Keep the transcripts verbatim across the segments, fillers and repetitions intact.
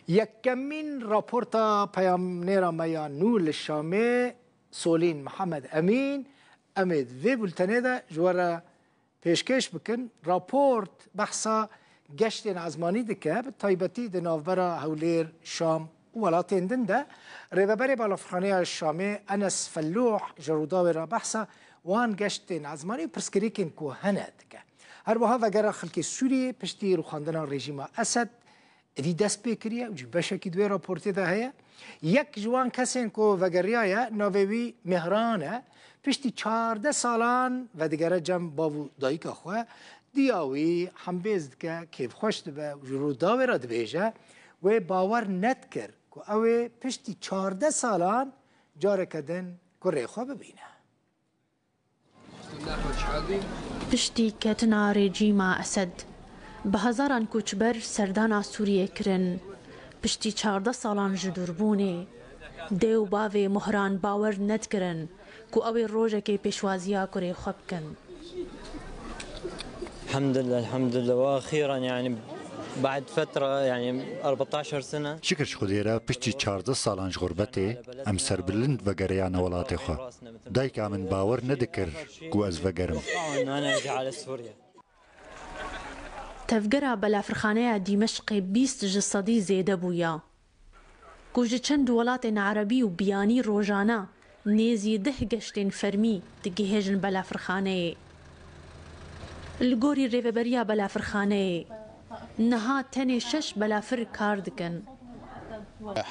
Yekemîn raporta peyamnêra me ya nû li Şamê, Solîn Mihemed Emîn, em ê di vê bultenê de ji we re pêşkêş bikin. Raport behsa geştên ezmanî dike, bi taybetî di navbera Hewlêr, Şam û welatên din de. Rêveberê Balafirxaneya Şamê Enes Felûh ji Rûdawê re behsa wan geştên ezmanî û pirsgirêkên ku hene dike. Her wiha vegera xelkê Sûriyê piştî rûxandina rejîma Esed êdî dest pê kiriye û jî beşekî di wê raportê de heye. Yek ji wan kesên ku vegeriyaye navê wî Mehran e. Piştî çardeh salan vedigere cem bav û dayika xwe. Diya wî hembêz dike, kêfxweş dibe û ji Rûdawê re dibêje, wê bawer nedikir ku ew ê piştî çardeh salan careke din kurê xwe bibîne. Piştî ketina rejîma Esed, bi hezaran koçber serdana Sûriyê kirin. Piştî çardeh salan ji dûrbûnê, dê û bavê Muhran bawer nedikirin ku ew ê rojekê pêşwaziya kurê xwe bikin. الحمد لله، الحمد لله، وأخيرا يعني بعد فترة، يعني أربعتعش سنة. Şikir ji Xwedê re, piştî çardeh salan ji xurbetê, em serbilind vegeriyane welatê xwe. Dayika min bawer nedikir ku ez vegerim. أنا أرجع على سوريا. Tevgera belafirxaneya Dîmeşqê bîst ji sedî zêde bûya. Ku ji çend welatên erebî û biyanî rojane nêzî deh geştên fermî digihêjin belafirxaneyê. Li gorî rêveberiya belafirxaneyê, niha tenê şeş belafir kar dikin.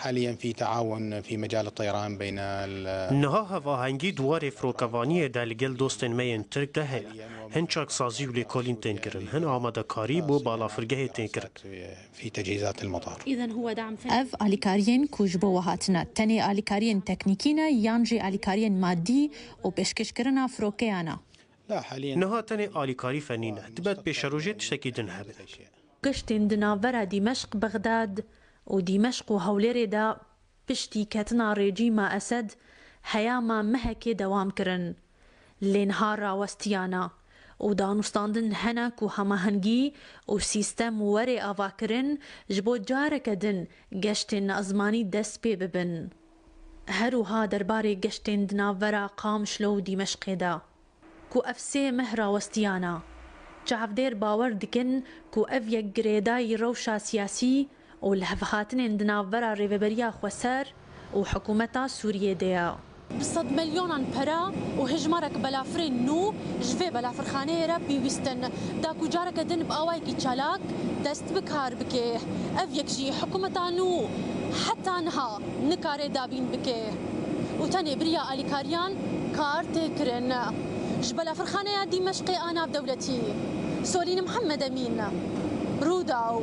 حاليا في تعاون في مجال الطيران بين ال Niha hevahengî di warê firokevaniyê de li gel dostên me yên Tirk de heye. Hin çaksazî û lêkolîn tên kirin, hin amadekarî bo balafirgehê tên kirin. في تجهيزات المطار. Ev alîkariyên ku ji bo we hatine, tenê alîkariyên teknîkî ne yan jî alîkariyên madî û pêşkêşkirina firokeyan e? لا، حاليا Niha tenê alîkarî fenî ne, dibe di pêşerojê tiştekî din hebe. Geştên di navbera Dîmeşq, Bexdad û Dîmeşq û Hewlêrê de piştî ketina rejîma Esed heyama mehekê dewam kirin. Lê niha rawestiyana û danûstandin hene ku hemahengî û sîstem were avakirin ji bo careke din geştên ezmanî dest pê bibin. Her wiha derbarê geştên di navbera Qamişlo û Dîmeşqê de ku ev sê meh rawestiyana, çavdêr bawer dikin ku ev yek girêdayî rewşa siyasî û lihevhatinên di navbera Rêveberiya Xweser û hikûmeta Sûriyê de ye. Bi sed milyonan pere û hejmarek belafirên nû ji vê belafirxaneyê re pêwîst in, da ku careke din bi awayekî çalak dest bi kar bike. Ev yek jî hikûmeta nû heta niha nikare dabîn bike û tenê bi riya alîkariyan kar tê kirin. Ji belafirxaneya Dîmeşqê a navdewletî, Solîn Mihemed Emîn, Rûdaw.